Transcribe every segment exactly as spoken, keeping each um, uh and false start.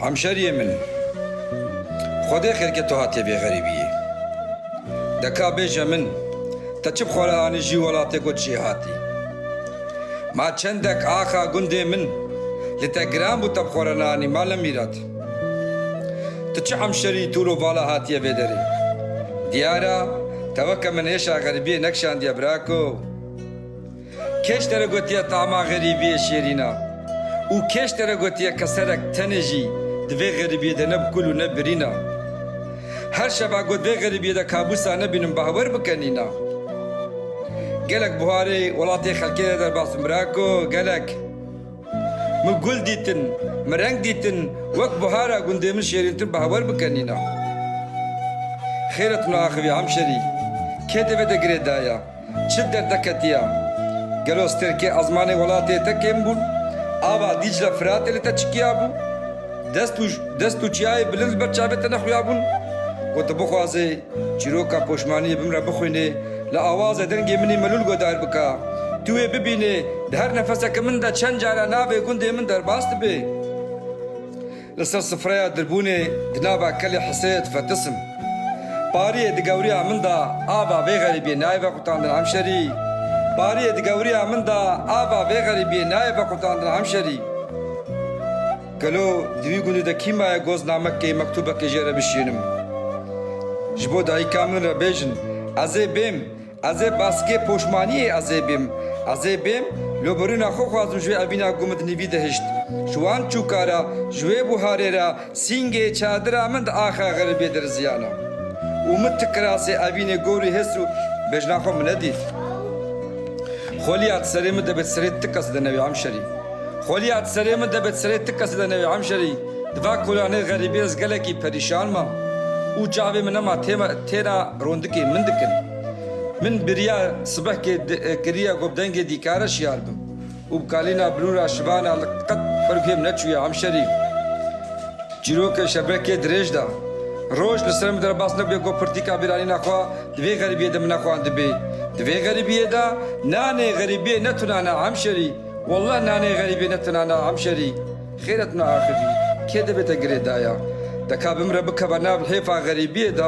Hemşeriyê min, Xwedê xêrke tu hatiye vê xerîbiyê. De ka bêje min, te çi bi xwe re anî jî welatê ku çê hatî? Ma çendek axa gundê min li te giran bû te bi xwe re nanî, Malim Mîrat? Tu çi hemşerî tûl û vala hatiye vê derê? Diyar e, te weke min êşa xerîbiyê nekişandiye birako. Kê ji te re gotiye tama xerîbiyê şêrîn e? Û kê ji te re gotiye keserek tenê jî di vê xerîbiyê de ne bi kul û ne birîn e? Her şeva got vê xerîbiyê de kabûsa nebînim, bawer bike nîna. Gelek buharê welatê xelkê de derbas bûn birako, gelek. Min gul dîtin, min reng dîtin, wek buhara gundê min şêrîntir, bawer bike nîna. Xêret min axivî hemşerî, kê devê de girê daya? Çi derdeketiya? Gelo stêrkê ezmanê welatê te kêm bûn? Ava Dîcle Firatê li te çikiya bû? Dest û, dest û çiyayê bilind li ber çavê te nexuya bûn? Ku tu bixwazê çîroka poşmaniyê bi min re bixwînê, li awazê dengê min î melûl godar bika. Tu wê bibînê, di her nefeseke min de çend cara navê gundê min derbas dibe. Li ser sifreya dirbûnê di nava kelê Hisê difetisim. Pariyê di gewriya min de ava vê xerîbiyê nayê vequtandin hemşerî. Pariyê di gewriya min de ava vê xerîbiyê nayê vequtandin hemşerî. Gelo di wî gundî de kî maye goz namekê, mektûbekê jê re bişînim? Ji bo dayika min re bêjin, ez ê bêm. Ez ê baskê poşmaniyê ez ê bêm. Ez ê bêm, loborîna xwe xwazim ji wê evîna ku min di nîvî de hişt. Ji wan çûka re, ji wê buharê re, sîngê çadira min di axa xeribê diriziyana. Û min ti kirasê evînê gorî hêst û bêjna xwe min nedît. Xweliya di serê min de bê, di serê ti kesî de newê hemşerî. Xweliya di serê min de bê, di serê ti kesî de newê hemşerî. Di va kolanê xerîbê ez gelekî perîşan mam. Û çavê min nema tême-, têna rondikê min dikin. Min biriya sibehkê di-, e, kiriye ku bi dengê dîkare şiyar bim. Û bi kalîna bilûra şivana li qet xwe li guhê min neçûye hemşerî. Çîrokê şevbekê dirêj da. Roj li ser min derbas nebûye ku pirtîka bîranîna xwe di vê xerîbiyê de min nexwandibê. Di vê xerîbiyê de nanê xerîbiyê ne tunana hemşerî. Wallah nanê xerîbê ne tunana hemşerî. Xêret min axivî. Kê devê te girê daya? De ka bi min re bikeve nav lihêfa xerîbiyê de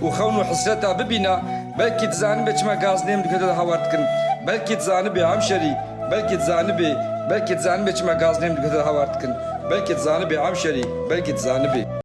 û xewn û hisreta bibîna, belkî dizanibê çima gaznê min dikete de hawar dikin. Belkî dizanibê hemşerî. Belkî dizanibê, belkî dizanibê çima gaznê min dikete de hawar dikin. Belkî dizanibê hemşerî, belkî dizanibê.